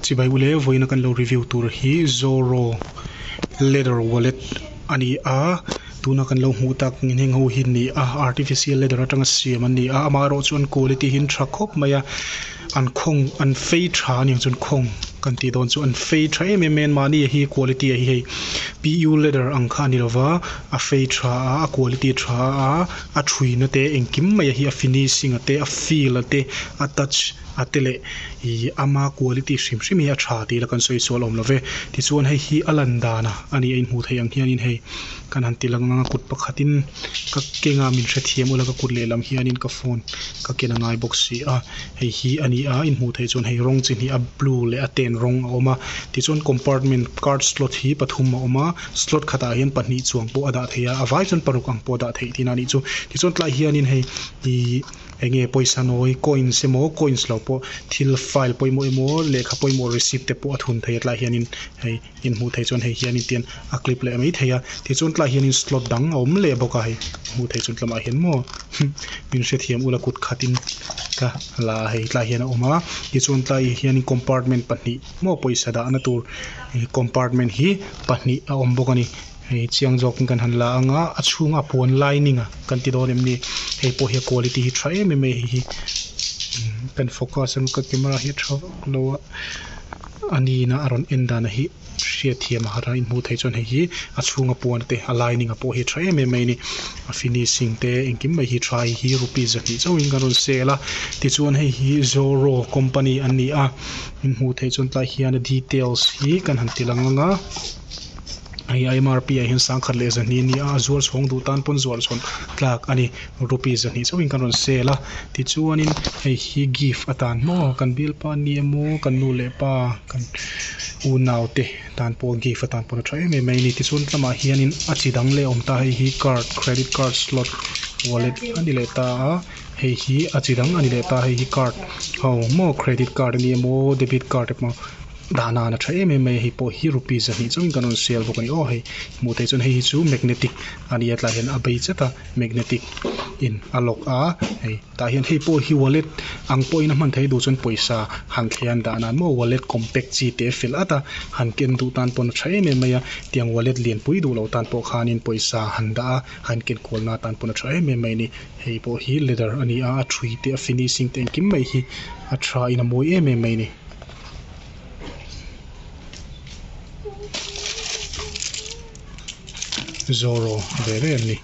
Chibai ule vawiina kan lo review tur hi Zoro leather wallet a ni a tuna kan lo hmuh tak heng ho hi ni a artificial leather atanga siam an ni a amaherawh chuan quality hi an tha khawp mai a an khawng an fei tha a niang chuan khawng kan tih dawn chu an fei tha em em mai a mahni hi quality ah hi hei P U leather ang kha a ni lova a fei tha a a quality tha a a thuina te engkim mai hi a finishing a te a feel a te a touch a te leh ih ama quality hrim hrim hi a tha tih ila kan sawi sual awm lo ve tichuan hei hi a lan dan a ani a inhmuh theih ang hianin hei kan han ti lang ang a kut pakhatin ka keng a min hrethiam ula ka kut lehlam hianin ka phone ka ken a ngai bawk si a hei hi a ni a inhmuh theih chuan hei rawng chi hnih a blue leh a ten rawng a awm a tichuan compartment card slot hi pathum a awm a slot khatah hian pahnih chuang pawh a dah theih a a vai chuan paruk ang pawh a dah theih tihna a nih chu tichuan tlaiah hianin hei ihh eng nge pawisa nawi coins emaw coins lo pawh thil file pawimawh emaw lehkha pawimawh receipt te pawh a thun thei a tlaiah hianin hei inhmuh theih chuan hei hianin tian a clip leh mai thei a tichuan tlaiah hianin slot dang a awm leh bawk a hei hmuh theih chuan tlawmah hian maw min hrethiam ula kut khatin ka la a hei tlaiah hian a awm a tichuan tlaiah hianin compartment pahnih maw pawisa dahna tur compartment hi pahnih a awm bawk a ni. Hei chiang zawkin kan han la ang a a chhunga a puan lining a kan ti dawn em ni hei pawh hi a quality hi tha em em mai hei hi kan focus ang ka camera hi a tha vak lo a a ni ina a rawn en dan hi hriatthiam a har a inhmuh theih chuan hei hi a chhunga puan te a lining a pawh hi a tha em em mai a ni a finishing te engkim mai hi tha hei hi rupees zahnih chauhin kan rawn sel a tichuan hei hi zoro company an ni a inhmuh theih chuan tlai hian a details hi kan han ti lang ang a. Hei M R P ah hian sangkhat leh zahnih a ni a a zuar chhawng duh tan pawn zuar chhawn tlak a ni rupees zahnih chauhin kan rawn sel a tichuanin hei hi gift atan maw kan bialpa a ni emaw kan nu leh pa kan unau te tan pawh gift atan pawn a tha em em mai a ni tichuan tlangah hianin a chi dang leh a awm ta hei hi card credit card slot wallet a ni leh ta a hei hi a chi dang a ni leh ta hei hi card ho maw credit card a ni emaw debit card emaw. Dah nan a tha em em mai a hei pawh hi rupees zahnih chauhin kan rawn sel bawk a ni aw hei hmuh theih chuan hei hi chu magnetic a ni a tlaiah hian a bei chat a magnetic in a lock a hei tah hian hei pawh hi wallet ang pawhin a hman theih duh chuan pawisa han thlian dah nan maw wallet compact chi te fel at a han ken duh tan pawn a tha em em mai a tiang wallet lianpui duh loh tan pawh khanin pawisa han dah a han ken kual na tan pawn a tha em em mai a ni hei pawh hi leather a ni a a thui te a finishing te engkim mai hi a tha in a mawi em em mai a ni. Zoro ve ve an ni.